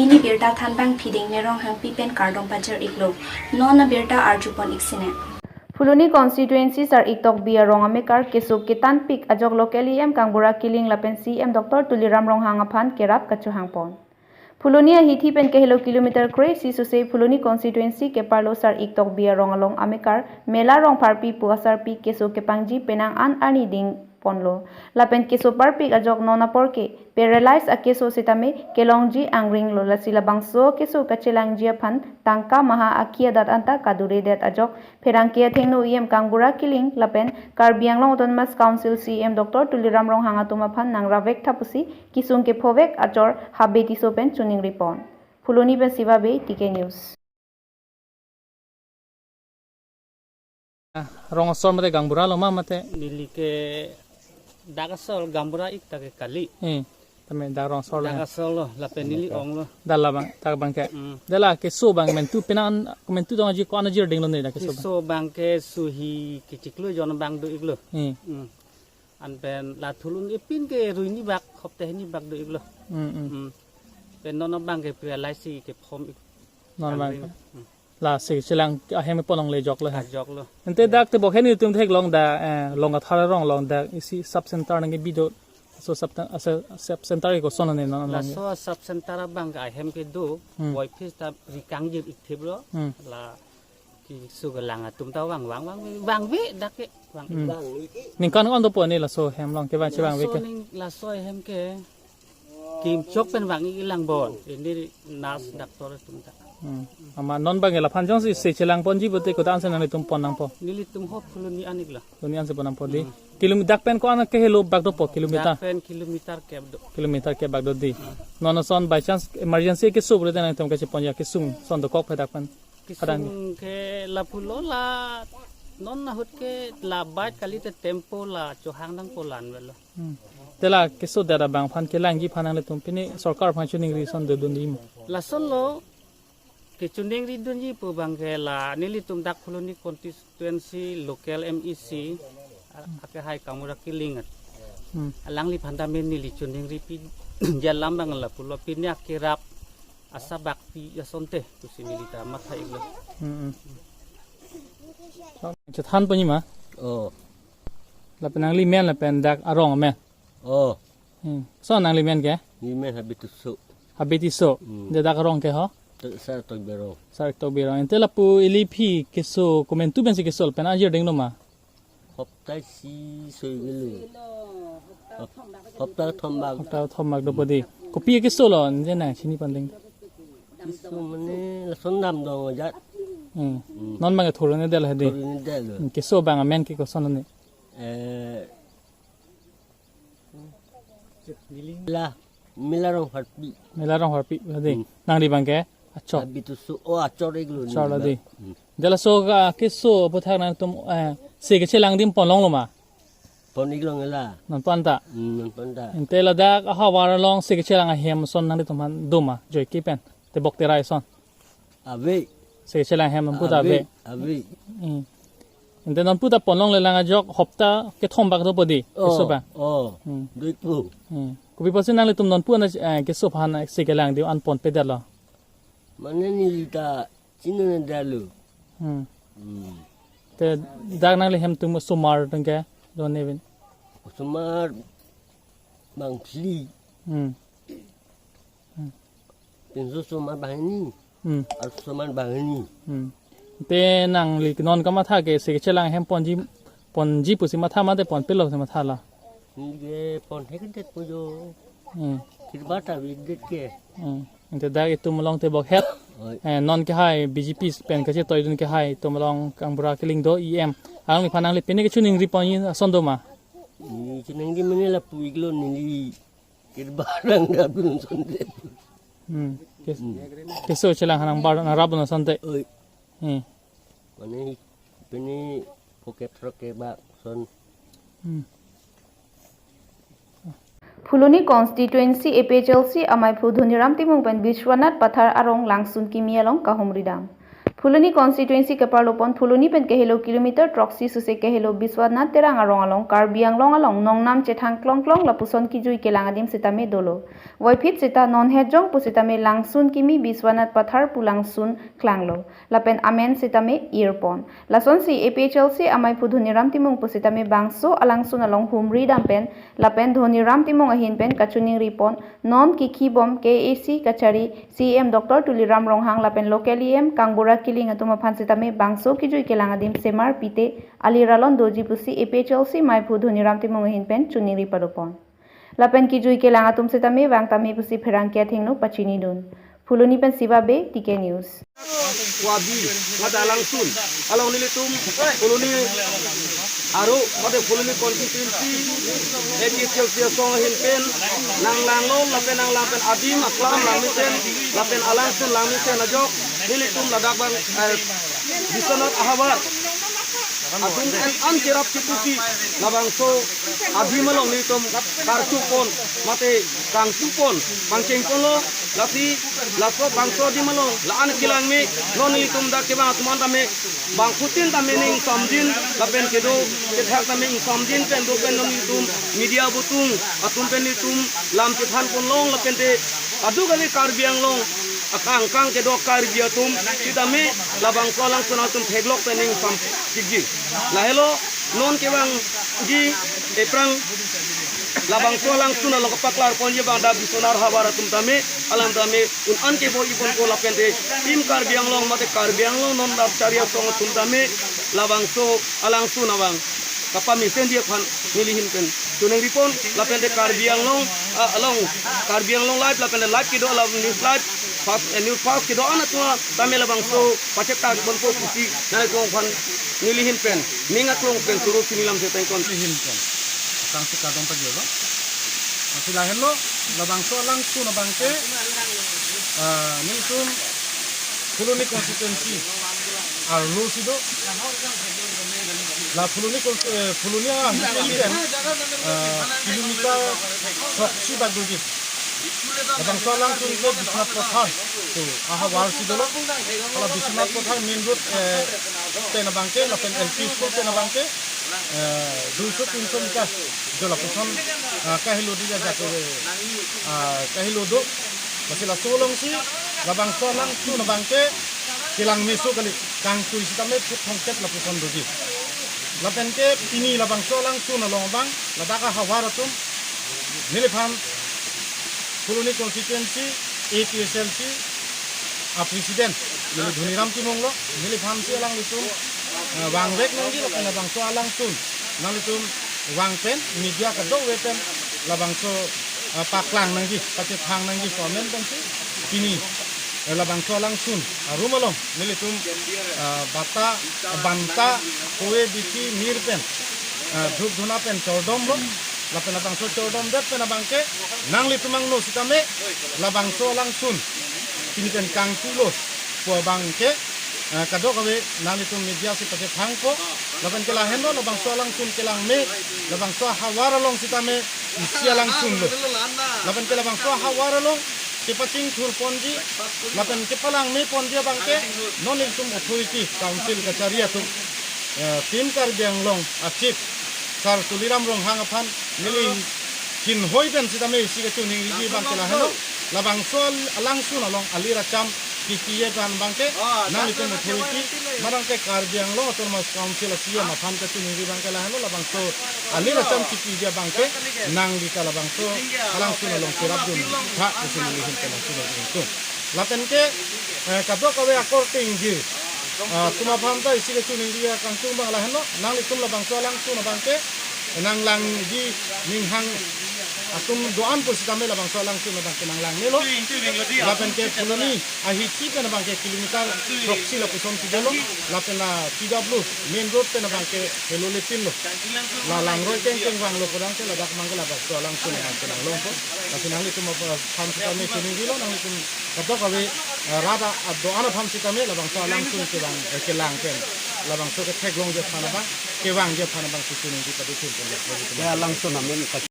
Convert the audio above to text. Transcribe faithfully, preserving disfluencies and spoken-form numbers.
Pini birta thanbang Phiding Nerong Hangpi pen kardom pajir iklo. Non abirta arjupon iksine. Phuloni constituency Sar-ik Tokbi arong amekar keso ketanpik ajok local E M Kangbura Killing lapen C M Doctor Tuliram Ronghang aphan kerap kachohangpon. Phuloni ahithi pen kehelo kilometer kre-isi sose Phuloni constituency keparlo Sar-ik Tokbi arong along amekar Mela Rongpharpi pu asarpi keso kepangji penang an arni dingponlo. Lapen keso parpik ajok non apor ke paralyze akeso setame kelongji angringlo, lasi labangso keso kachelangji aphan tangka maha akhi adat anta kaduredet ajok pherangke athengno E M Kangbura Killing lapen Karbi Anglong Autonomous Council C M Doctor Tuliram Ronghang atum aphan nangravek tha pusi kesung kephovek achor Habe Tisso pen choningripon. Phuloni pen Siva Bey, T K News. Ah, rong asor mate Kangbura lo ma mate? Neli ke dak asor Kangbura ik ta ke kali. Eh, tame dak rong asor lo. Dak asor lo, lapen neli ong lo. Dak labang, dak abang ke. Hmm. Dak la keso abang mentu penang, mentu dong aji ko-an ajir dinglo ne dak keso abang. Keso abang ke suhi kechiklo jon abang do iklo. Eh. Hmm. Anpen la thulun ipin ke rui ni bak, hopta hini bak do iklo. Hmm, hmm. Hmm. Pen non abang ke paralyze si kephom ik. Non abang. Angring. Hmm. La se chelang ahem pon longle ajok lo he. Ajok lo. Ante dak tebok heni tum theklong dak, eh, Longkathar arong along dak isi sub center nangkebi do. So sub, ah, sub, sub center ke koson ne non along. Laso sub center abang ke ahem kedo, hmm, boy phis ta ri kangjir ik thip lo. Hmm. La keso kelang atum ta vang, vang, vang, vangve dak ke, vang. Hmm. Ningkan ko-an dopo ne laso hem along kevang chevangve ke? Laso ning, laso hem ke kim chok pen vang ik lang bon. Ini nurse doctor atum ta. Hmm. Amat non abang ke laphan jongsi se chelangponji pute kodak ansi nanglitum pon nangpo? Nelitum ho Phuloni an iklo. Phuloni ansi pon nangpo dei. Hmm. Kilometer dak pen ko-an kehelo bak dopo kilometer? Dak pen kilometer kep do. Kilometer kep bak do dei. Hmm. Non ason by chance emergency keso pute nanglitum kacheponji akesung ason dokok phe dak pen? Kadang. Kesung ke lapulo la non ahut ke la bike kali te tempo la chohang nangpo la-an avelo. Hmm. Te la keso dak abang aphan kelangji aphan nanglitum pini sorkar aphan choningri ason dodun dei ma? Lason lo, kechoningri dunji pu abang ke la nelitum dak Phuloni constituency local M E C, a-, akehai Kangbura Killing at. Hmm. Alangliphan tame neli choningri pi jalam abang lapulo pini akerap asabak pi asonte pusi neli ta matha iklo. Hmm, hmm. Chethanponji ma? Oh. Lapen nanglimen lapen dak arong amen? Oh. Hmm. Koson nanglimen ke? Nelimen Habe Tisso. Habe Tisso. Hmm. Dak arong ke ho? Te Sar-ik Tokbi arong. Sar-ik Tokbi arong. Ante lapu ili aphi keso komentu pensi keso lapen ajir dinglo ma? Hopta isi soi gelo. Hop-, hopta thom bak. Hopta thom bak dopo dei. Kopi keso lo, nje nangchinipon ding. Keso mane lason dam dong ajat. Hmm. Hmm. Non abang thurune del he dei. Thurune del. Hmm, keso abang amen ke koson ne? Eh, la, Mela Rongpharpi. Mela Rongpharpi he dei. Hmm. Nangli abang ke achor. Habe Tisso, oh, achor iklo. Achor lo dei. Hmm. Dak laso ka keso aputhak nangtum, eh, se kechelang adim pon longlo ma? Pon iklong la. Non pon ta? Hmm, non pon ta. Ante ladak ahavar along se kechelang ahem ason nanglitum aphan do ma, joike pen, tebok terai ason? Ave. Se kechelang ahem non pu ta ave. Ave, ave. Hmm. Ante non pu ta pon longle lang ajok hopta kethom bak dopo dei, oh, keso abang. Oh. Hmm. Doi pu. Hmm. Kopi pusi nanglitum non pu an, eh, keso aphan se kelang adim an ponpedetlo? Mane neli ta chinine detlo. Hmm. Hmm. Te dak nangli hem atum osomar atum ke do ne pen? Osomar bang phli. Hmm. Pinso osomar banghini. Hmm. Ar osomar banghini. Hmm. Te nangli non kamatha ke se kechelang ahem ponji, ponji pusi matha mate ponpelo pusi matha la? Neli ke pon hekdet pu jo. Hmm. Kirba ta avedet ke. Hmm. Ante dak itum along tebok het. Oi. Eh, non kehai B J P pen kachetoidun kehai itum along Kangbura Killing do E M. Alangliphan nangli pini kechoningri ponji ason do ma? Neli choningri mane lapu iklo neli kirba rang dapdun asonte. Hmm. Kes-, hmm, keso chelang hanang bar na rabun asonte. Oi. Hmm. Mane pini pocket rock ke bak son. Hmm. Phuloni constituency A P H L C amaiphu Dhoniram Timung pen Biswanath Pathar arong langsun kimi along kahumri dam. Phuloni constituency keparlopon Phuloni pen kehelo kilometer throksi suse kehelo Biswanath Terang arong along Karbi Anglong along nongnam chethang klongklong lapuson kijui kelang adim sitame dolo. Voiphit seta non hejong pusitame langsun kimi Biswanath Pathar pu langsun klanglo. Lapen amen sitame irpon. Lasonsi A P H L C amaiphu Dhoniram Timung pusitame bangso alangsun along humri dampen lapen Dhoniram Timung ahin pen kachiningripon, non kikhibom K A A C kachari C E M Doctor Tuliram Ronghang lapen local E M Kangbura Killing atum aphan sitame bangso kijui kelang adim semar pite ali ralon doji pusi A P H L C maiphu Dhoniram Timung ahin pen chiningri padopon. Lapen kijui kelang atum sitame vangtame pusi pherangke athengno pachinidun. Phuloni pen Siva Bey, T K News. Wabi, mate alangsun, along nelitum, Phuloni, aro, mate Phuloni constituency, A P H L C asong ahin pen, nanglanglo, lapen nanglang pen adim, aklam langmesen, lapen alangsun langmesen ajok, nelitum ladak bang, eh, Biswanath ahavar atum an, an cherap chipusi labangso adim along nelitum karchupon, mate kangchupon, pangchengponlo, lasi laso bangso adim along la-an kelang me, non nelitum dak kevang atum an tame bangphutin tame ning samjin, lapen kedo kethak tame ning samjin pen do pen non nelitum media butung atum pen nelitum lam chethanponlong, lapen te aduk kali Karbi Anglong akangkang kedo Karbi atum sitame labangso alangsun atum theklok pen ning sam chikji. Lahelo non kevangji ephrang labangso alangsun along kapaklarponji abang dak Biswanath havar atum tame, alang tame un-an keboi-iponpo, lapen te Team Karbi Anglong mate Karbi Anglong non dak chari asong atum tame labangso alangsun abang kapamesenji aphan neli ahin pen chiningripon, lapen te Karbi Anglong, ah, along Karbi Anglong Live, lapen te live kedo alam News Live, fast, eh, News Fast kedo-an atum tame labangso pachethangponpo pusi nanglitum aphan neli ahin pen ning aklong pen suru sini lam chetengpon. Neli ahin pen tangsi kardom pajirlo. Lasi lahenlo, labangso alangsun abangke, ah, nelitum Phuloni constituency arlo si do. La Phuloni cons-, eh, Phuloni a, ah, kilometer throksi bak doji. Labangso alangsun ke Biswanath Pathar pu ahavar si dolo. Hala Biswanath Pathar main road, eh, pen abangke, lapen L P school pen abangke, eh, duiso tinso meter jo lapuson, ah, kahelo di ajak, ah, kahelo do. Lasi laso alongsi labangso alangsun abangke kelang meso kali, kangtui sitame phit thomkep lapuson doji. Lapen ke pini labangso alangsun along abang ladak ahavar atum neliphan Phuloni constituency A P H L C a president neli Dhoniram Timung lo, neliphansi alanglitum, eh, vangvek nangji, lapen labangso alangsun nanglitum vang pen media kadokave pen labangso, eh, paklang nangji, pachethang nangji pu amen pensi pini, eh, labangso alangsun arum along nelitum, eh, bata, banta, kove, bithi, mir pen, eh, dhup dhuna pen chordomlo, lapen labangso chordomdet pen abangke nanglitum angno sitame labangso alangsun pini pen kangtuilo pu abangke, eh, kadokave nanglitum media si pachethangpo, lapen ke lahenlo labangso alangsun kelang me, labangso ahavar along sitame isi alangsunlo. Lapen ke labangso ahavar along kepachingthurponji, lapen kepalang meponji abangke non nelitum authority council kachari atum, eh, Team Karbi Anglong a chief Sir Tuliram Ronghang aphan neli thinhoi pen sitame isi kachiningriji abangke lahenlo, labangso al-, alangsun along ali racham kipiji aphan abangke nanglitum authority, madam ke Karbi Anglong Autonomous Council a C E M aphan kachiningri abangke lahenlo, labangso ali racham kipiji abangke nangli ta labangso alangsun along cherapdun tha pusi neli ahin pen chiningri tung. Lapen ke, eh, kadokave akorte ingjir, ah, atum aphan ta isi kachiningri akangtung abang lahenlo, nanglitum labangso alangsun abangke nanglangji, ninghang atum do-an pusitame labangso alangsun abangke nanglang melo. Lapen ke Phuloni ahithi pen abangke kilometer throksi lapuson si dolo, lapen la T W main road pen abangke helo le pinlo. La langroi kengkeng vanglo pu abangke ladak abangke labangso alangsun abangke nanglongpo. Lasi nanglitum aphan sitame chiningrilo, nanglitum kadokave, eh, rat a-, do-an aphan sitame labangso alangsun kevang, eh, kelang pen labangso ketheklongji aphan abang, kevangji aphan abang kachiningri padu thun pen. Ya, alangsun amen.